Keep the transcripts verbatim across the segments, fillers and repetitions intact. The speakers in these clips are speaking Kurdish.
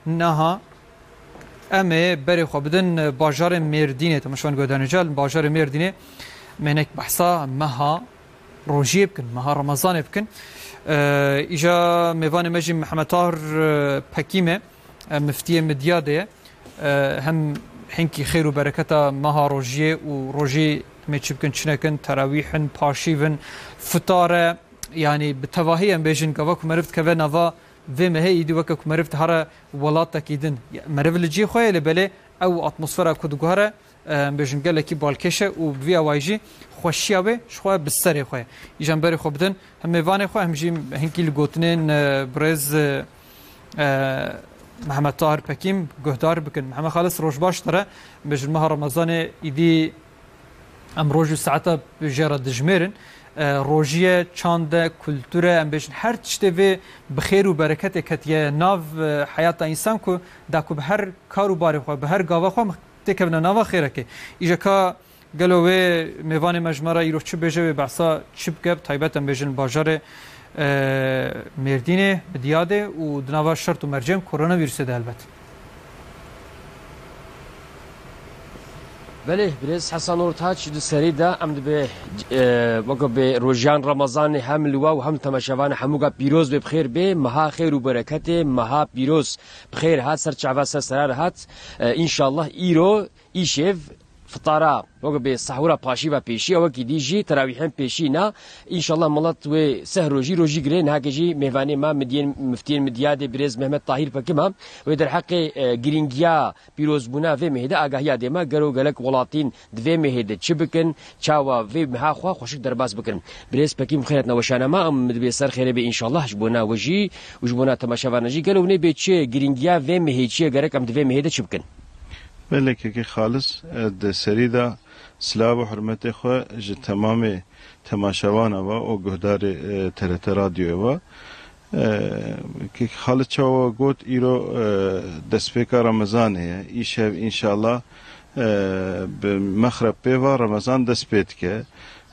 Niha em ê berê xwe bidin bajarê Mêrdînê. Temaşevan guhdarên hêja, li bajarê Mêrdînê mênek behsa meha rojiyê bikin, meha Remezanê bikin. E, îja mêvanê me jî Mihemed Tahir, e, Pekîm e, e, miftiyê Midyadê ye. E, hem hinkî xêr û bereketa meha rojiyê û rojî em ê çi bikin, çi nekin, terawîh in, paşîv in, fitar e, yanî bi tevahî em bêjin gava ku meriv dikeve nava vê mehê, îdî weke ku meriv dihare welatekî din. Meriv li cî xwe ye, lê belê ew atmosfera ku diguhere, em bêjin gelekî balkêş e û bi vî awayî jî xweşiya wê ji xwe bi serê xwe ye. Îjan berê xwe bidin, hem mêvanê xwe hem jî hinkî li gotinên, e, birêz, e, e, Mihemed Tahir Pekîm guhdar bikin. Mihemed Xalis, roj baş te re. Em bêjin meha Remezanê îdî em roj û saeta jê re dijmêrin. E, rojiye, çand e, kultur e, em bêjin her tiştê vê bi xêr û bereketê ketiye nav, e, heyata însan ku da ku bi her kar û barê xwe, bi her gava xwe têkevine nava xêrekê. Îja ka gelo wê mêvanê me ji me re îro çi bêje, wê behsa çi bike, bi taybet em bêjin bajarê, e, Mêrdînê, Midyadê û di nava şert û mercên koronavîrusê de helbet. Belê, birêz Hesen Ortaç, di serî de em dibê, e, weke bê rojiyan Remezanê hem li we û hem temaşevanê hemû ga pîroz bê, bi xêr bê, meha xêr û bereketê, meha pîroz bi xêr hat, ser çava ser sera re hat. E, înşallah îro, îşev, fitara, weke bê sehûra paşîva pêşî, ew wekî dî jî terawîhên pêşî na. Înşallah milet wê seh rojî, rojî girê, nihake jî mêvanê me, midiyên, miftiyên Midyadê, birêz Mehmet Tahîr Pekîm e. Wê derheqê, e, girîngiya pîrozbûna vê mehê de agahiya dê me, gelo gelek welatîn di vê mehê de çi bikin, çawa vê meha xwe xweşik derbas bikin. Birêz Pekîm, bi xêr hatina weşana me, em dibê ser xêrê bê înşallah ji bona we jî û ji bona temaşevana jî. Gelo nê bê çi girîngiya vê mehê çi ye, gerek em di vê mehê de çi bikin? Belê kekê Xalis, e, di serî de silav û hurmetê xwe ji temamê temaşevana ve û guhdarê, e, T R T Radyoyê ve. E, kekê Xalis çawa got, îro, e, destpêka Remezanê ye. Îşev înşallah, e, bi mexreb pê ve Remezan dest pê dike.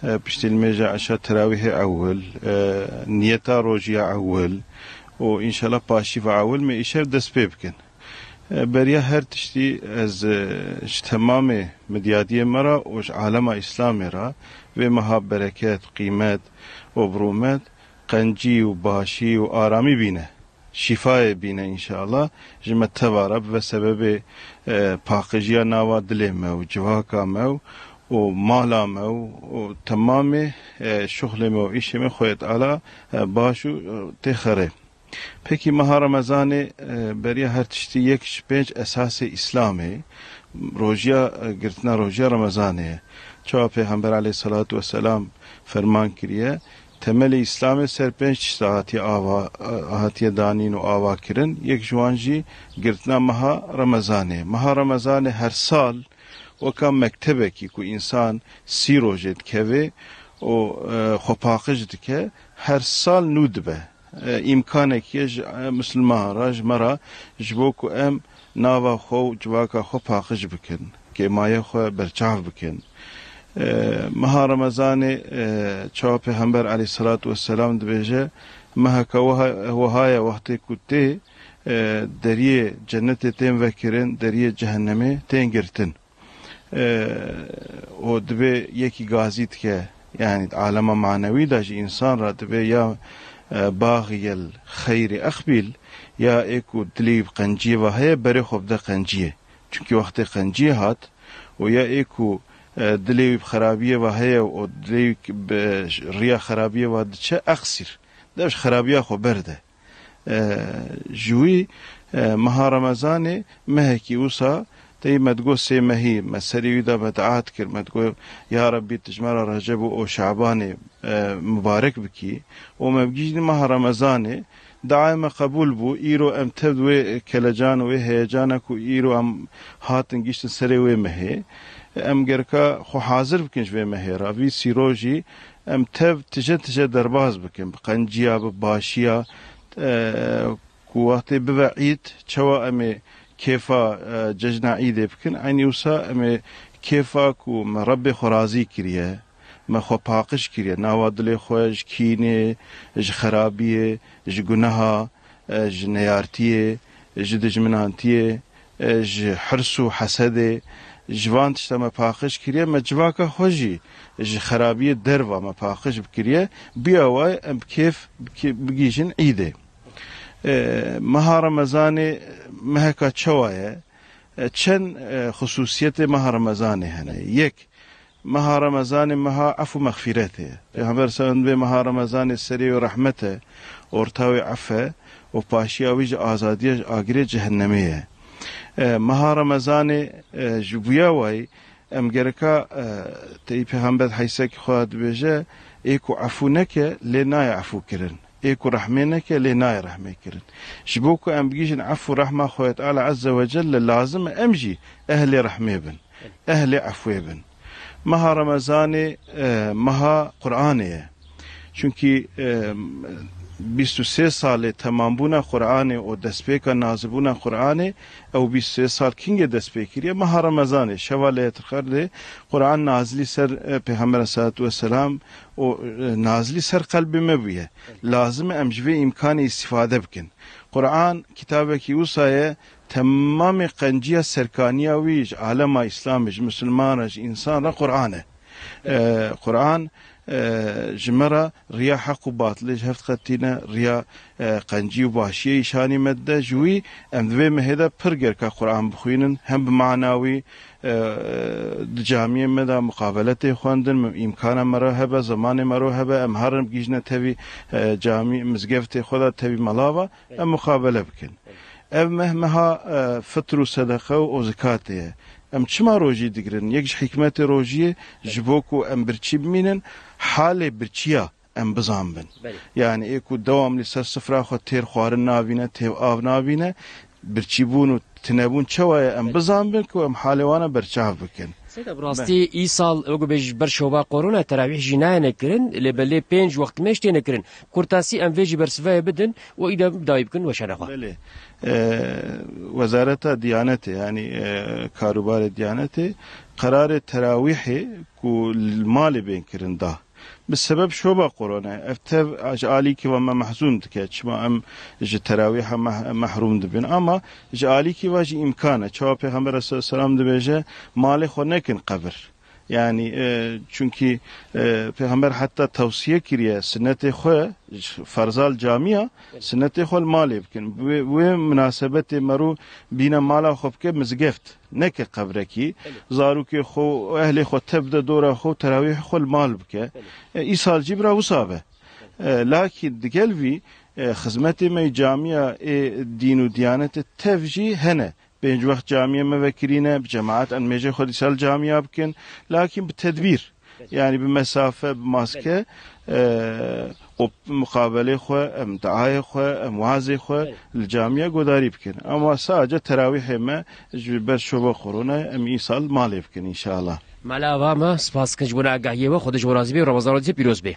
E, piştî nimêja eşa terawîhê ewil, e, niyeta rojiya ewil û înşallah paşîva ewil me îşev dest pê bikin. E, beriya her tiştî ez, e, ji temamê midyadiyê me re û ji alema Îslamê re vê meha bereket, qîmet û bi rûmet qencî û başî û aramî bîne. Şîfayê bîne înşallah. Ji me teva re bibe sebebê, e, paqijiya nava dilê me û civaka me û, û mala me û, û temamê, e, şuxlê me û îşê me Xwedê Teala, e, baş û, e, tê xerê. Pekî meha Remezanê, e, beriya her tiştî yek ji pênc esasê Îslamê, rojiya, e, girtina rojiya Remezanê ye. Çawa Pêxember aleyhisselatu vesselam ferman kiriye, temelê Îslamê ser pênc tişta hatiye ava, e, hatiye danîn û ava kirin. Yek ji wan jî girtina meha Remezanê. Meha Remezanê her sal weka mektebekî ku însan sî rojê dikeve û, e, xwe paqij dike, her sal nû dibe. E, îmkanekî ye ji, e, misilman re, ji me re, ji bo ku em nava xwe û civaka xwe paqij bikin, kêmaya xwe berçav bikin. E, meha Remezanê, e, çawa Pêxember aleyhisselatu vesselam dibêje, meheke wiha, wiha ye wextê ku tê, e, deriyê cennetê tên vekirin, deriyê cehennemê tên girtin. E, û dibê yekî gazî dike, yanî di alema manewî de jî însan re dibê ya, e, baxiyel xeyrî exbîl, ya ê ku dilê wî bi qenciyê ve heye, berê xwe bide qenciyê. Çunkî wextê qenciyê hat û ya ê ku, e, dilê wî bi xerabiyê ve heye û dilê wî bi riya xerabiyê ve diçe, exsîr, dev ji xerabiya xwe berde. E, ji wî, e, meha Remezanê mehekî wisa tey me digot sê mehî, me serê wî de me dua dikir, me digot, ya Rebbî, tu ji me re Receb û, û Şabanê, e, mibarek bikî û me bigihîjî meha Remezanê, duayê me qebûl bû, îro em tev di wê kelecan û wê heyecana ku îro em hatin gihîştin serê wê mehê, em gereka xwe hazir bikin ji vê mehê re, vî sî rojî em tev tije tije derbas bikin, bi qenciya, bi başiya, e, ku wextê bibe Îd, çawa em ê kêfa, e, cejna Îdê bikin, eynî wisa em ê kêfa ku me Rebbê xwe razî kiriye, me xwe paqij kiriye, nava dilê xwe ji kînê, ji xerabiyê, ji guneha, e, ji neyartiyê, ji dijminantiyê, e, ji hirs û hesedê, ji van tişta me paqij kiriye, me civaka xwe jî ji xerabiyê derva me paqij bikiriye, biya wayê em bi kêf biki-, bigihîjin îdê. E, meha Remezanê meheka çawa ye? E, çend, e, xisûsiyetê meha Remezanê hene. Yek, meha Remezanê meha ef û mexfîretê ye. Pêxember sallallahu aleyhi ve sellem vê meha Remezanê serê wê rehmet e, orta wê ef e û paşiya wî ji azadiya ji agirê cehennemê ye. E, meha Remezanê, e, ji buya wayî em gereka, e, teyî Pêxember heysekî xwe dibêje, ê ku efû neke, lê nayê efû kirin. Ê ku rehmê neke, lê nayê rehmê kirin. Ji bo ku em bigihîjin ef û rehma Xwedê Teala Azze ve Celle, lazim e em jî ehlê rehmê bin, ehlê efwê bin. Meha Remezanê, e, meha Qur'anê ye. Çunkî, e, bîst û sê salê temambûna Qur'anê û destpêka nazilbûna Qur'anê, ew bîst û sê sal kingê dest pê kiriye? Meha Remezanê, şeva Leyletul Qedrê Qur'an nazilî ser, e, Pêxember sallallahu aleyhi ve sellem û, e, nazilî ser qelbê me bûye. Lazim e em ji vê îmkanê îstîfade bikin. Qur'an kitabekî wisa ye, temamê qenciya serkaniya wî ji alema Îslamê, ji misilman re, ji însan re Qur'an e. E, Qur'an, e, ji me re riya heq û batilê ji hev diqetîne, riya, e, qencî û başiyê îşanî me dide. Ji wî em di vê mehê de pir gerka Qur'an bixwînin, hem bi mana wî, e, di camiyê me de muqabele tê xwendin, îmkana me re hebe, zemanê me re hebe, em herin bigihîjine tevî, e, camî, mizgeftê xwe de tevî melava, em muqabele bikin. Ev meh meha, e, fitr û sedeqe û zikatê ye. Em çima rojî digirin? Yek ji hikmetê rojiyê ji bo ku em birçî bimînin, halê birçiya em bizanbin. Belê. Yani ê ku dewam li ser sifra xwe têr xwarin nabîne, têr av nabîne, birçîbûn û tinebûn çawa ye em bizanbin ku em halê wan e berçav bikin. Seyda, bi rastî îsal wekî bêjî ber şoba korona terawîh jî nayene kirin, lê belê pênc wext mêj têne kirin. Kurtasî em vê jî bersivayê bidin û îde bi dawî bikin weşana xwe. Belê. E, Wezareta Diyanetê, yani, e, karûbarê Diyanetê qerarê terawîhê ku li malê bên kirin da. Bi sebeb şoba korona, ev tev ji alîkî ve me mehzûn dike. Çima em ji terawîha meh-, mehrûm dibin? Ama ji alîkî ve jî îmkan e. Çawa Pêxember aleyhisselam dibêje, malê xwe nekin qebir. Yani, e, çunkî, e, Pêxember heta tewsiye kiriye, sinetê xwe, ferzal camiya, sinetê xwe li malê bikin. Wê, wê minasebetê merû bîne mala xwe bike mizgeft. Neke qebrekî, Belê. Zarokê xwe û ehlê xwe tevde dora xwe û terawîhê xwe li mal bike. Belê. E, îsal jî bira wisa be. E, lakîn digel vî, e, xizmetê me yê camiya ê dîn û diyanetê tev jî hene. Pênc wext camiyê me vekirîne, bi cemaat em mêjê xwe dîsa li camiya bikin. Lakîn bi tedbîr. Yani bi mesafe, bi maske, e, û muqabelê xwe, em duayê xwe, em wazê xwe li camiya godarî bikin. Ama sadece terawîhê me ji ber şova korona em îsal malê bikin înşallah. Mala ava me, spas dikin ji bona agahiyê we, Xwedê ji we razî bê û Remezan we pîroz bê.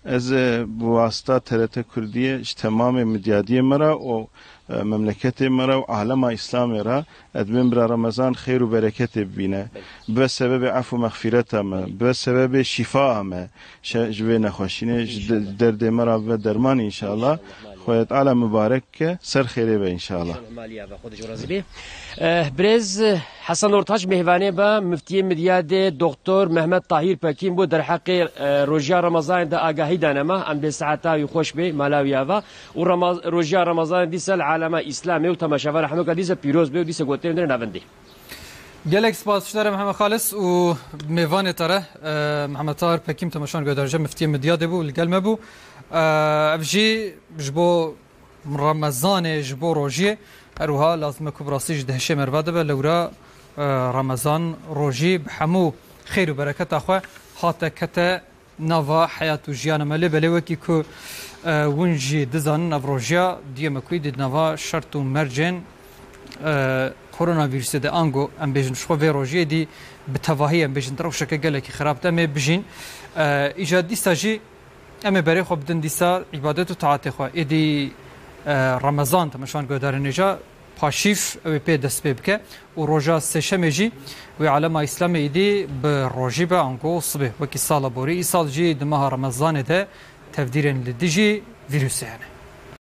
Ez, e, bi wasta T R T Kurdiyê ji temamê midyadiyê me re û e, memleketê me re û alema Îslamê re, ez dibêm bira Remezan xêr û bereketê bibîne. Bibe sebebê ef û mexfîreta me, bibe sebebê şîfaa me, şe-, ji vê nexweşînê, ji de-, derdê me re bibe derman înşallah. Xwedê Teala mibarek ke, ser xêrê be înşallah. Maliya ve, Xwedê ji we razî bê. Eh, birêz Hesen Ortaç mêvanê be, miftiyê Midyadê, Doktor Mehmet Tahir Pekîn bo derheqê, eh, rojiya Remezanê de agahî dane me. Em bê saeta wî xweş bê, mala wî ava. û Ramaz-, rojiya Remezanê dîsa li alema Îslamê û temaşevan re hemûka dîsa pîroz bê û dîsa gotinên din navendê. Gelek spas ji te re Mihemed Xalis û mêvanê te re, e, Mihemed Tahir Pekîm, temaşevan guhdarên hêja, miftiyê Midyadê bû, li gel me bû. E, ev jî ji bo Remezanê, ji bo rojiyê, her wiha lazim e ku bi rastî ji dehşê me re ve dibe, lewra, e, Remezan rojî bi hemû xêr û bereketa xwe hate kete nava heyat û jiyana me. Lê belê wekî ku, e, hûn jî dizanin, ev rojiya diyê me ku êdî di nava şert û mercên, e, koronavîrusê de, ango em bêjin ji xwe vê rojiyê dî bi tevahî em bêjin di rewşeke gelekî xirab de em ê bijîn. E, îca dîsa jî em ê berê xwe bidin dîsa îbadet û taetê xwe. Êdî, e, Remezan, temaşevan guhdarên hêja, paşîv ew ê pê dest pê bike û roja sêşemê jî wê alema Îslamê êdî bi rojî be ango sibê. Wekî sala borî, îsal jî di meha Remezanê de tevdîrên li dijî vîrusê hene.